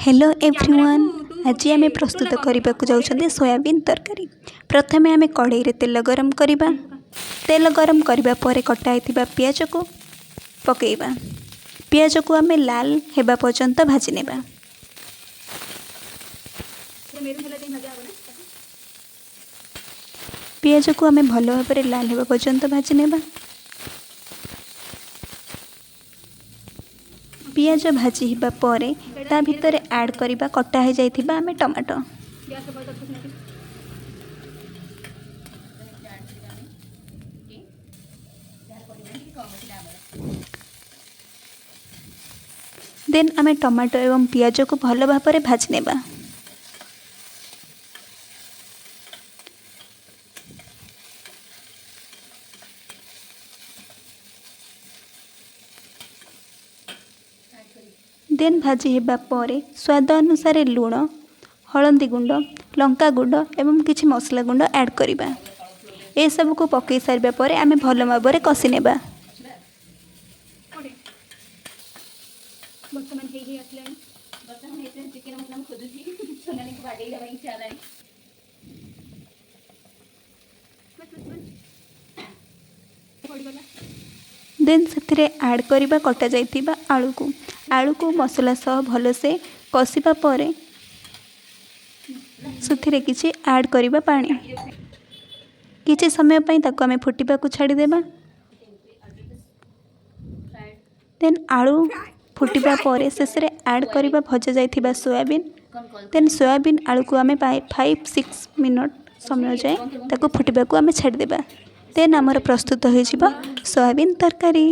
Hello everyone, ଆଜି ଆମେ ପ୍ରସ୍ତୁତ କରିବାକୁ ଯାଉଛନ୍ତି ସୋୟାବିନ୍ ତରକାରୀ। ପ୍ରଥମେ ଆମେ କଢ଼େଇରେ ତେଲ ଗରମ କରିବା। ତେଲ ଗରମ କରିବା ପରେ କଟା ହୋଇଥିବା ପିଆଜକୁ ପକାଇବା। ପିଆଜକୁ ଆମେ ଲାଲ ହେବା ପର୍ଯ୍ୟନ୍ତ ଭାଜି ନେବା। ପିଆଜକୁ ଆମେ ଭଲ ଭାବରେ ଲାଲ ହେବା ପର୍ଯ୍ୟନ୍ତ ଭାଜି ନେବା। ପିଆଜ ଭାଜି ହେବା ପରେ ତା ଭିତରେ ଆଡ଼୍ କରିବା କଟା ହୋଇଯାଇଥିବା ଆମେ ଟମାଟୋ। ଦେନ୍ ଆମେ ଟମାଟୋ ଏବଂ ପିଆଜକୁ ଭଲ ଭାବରେ ଭାଜି ନେବା। ଦେନ୍ ଭାଜି ହେବା ପରେ ସ୍ୱାଦ ଅନୁସାରେ ଲୁଣ, ହଳଦୀ ଗୁଣ୍ଡ, ଲଙ୍କା ଗୁଣ୍ଡ ଏବଂ କିଛି ମସଲା ଗୁଣ୍ଡ ଆଡ଼୍ କରିବା। ଏସବୁକୁ ପକାଇ ସାରିବା ପରେ ଆମେ ଭଲ ଭାବରେ କଷି ନେବା। ବର୍ତ୍ତମାନ ହେଇ ହେଇ ଆସିଲାଣି। ବର୍ତ୍ତମାନ ହେଇଥିଲା ଚିକେନ ମସଲା ମୁଁ ଖୋଜୁଛି, ସୋନାଲିକୁ ବାଗେଇ ଦେବା ଇଚ୍ଛା ହେଲାଣି। ବାସ୍ ବାସ୍ ବାସ୍, ପଡ଼ିଗଲା। ଦେନ୍ ସେଥିରେ ଆଡ଼୍ କରିବା କଟା ଯାଇଥିବା ଆଳୁକୁ। ଆଳୁକୁ ମସଲା ସହ ଭଲସେ କଷିବା ପରେ ସେଥିରେ କିଛି ଆଡ଼୍ କରିବା ପାଣି। କିଛି ସମୟ ପାଇଁ ତାକୁ ଆମେ ଫୁଟିବାକୁ ଛାଡ଼ିଦେବା। ଦେନ୍ ଆଳୁ ଫୁଟିବା ପରେ ଶେଷରେ ଆଡ଼୍ କରିବା ଭଜା ଯାଇଥିବା ସୋୟାବିନ୍। ଦେନ୍ ସୋୟାବିନ୍ ଆଳୁକୁ ଆମେ 5-6 ମିନିଟ୍ ସମୟ ଯାଏଁ ତାକୁ ଫୁଟିବାକୁ ଆମେ ଛାଡ଼ିଦେବା। ଦେନ୍ ଆମର ପ୍ରସ୍ତୁତ ହୋଇଯିବ ସୋୟାବିନ୍ ତରକାରୀ।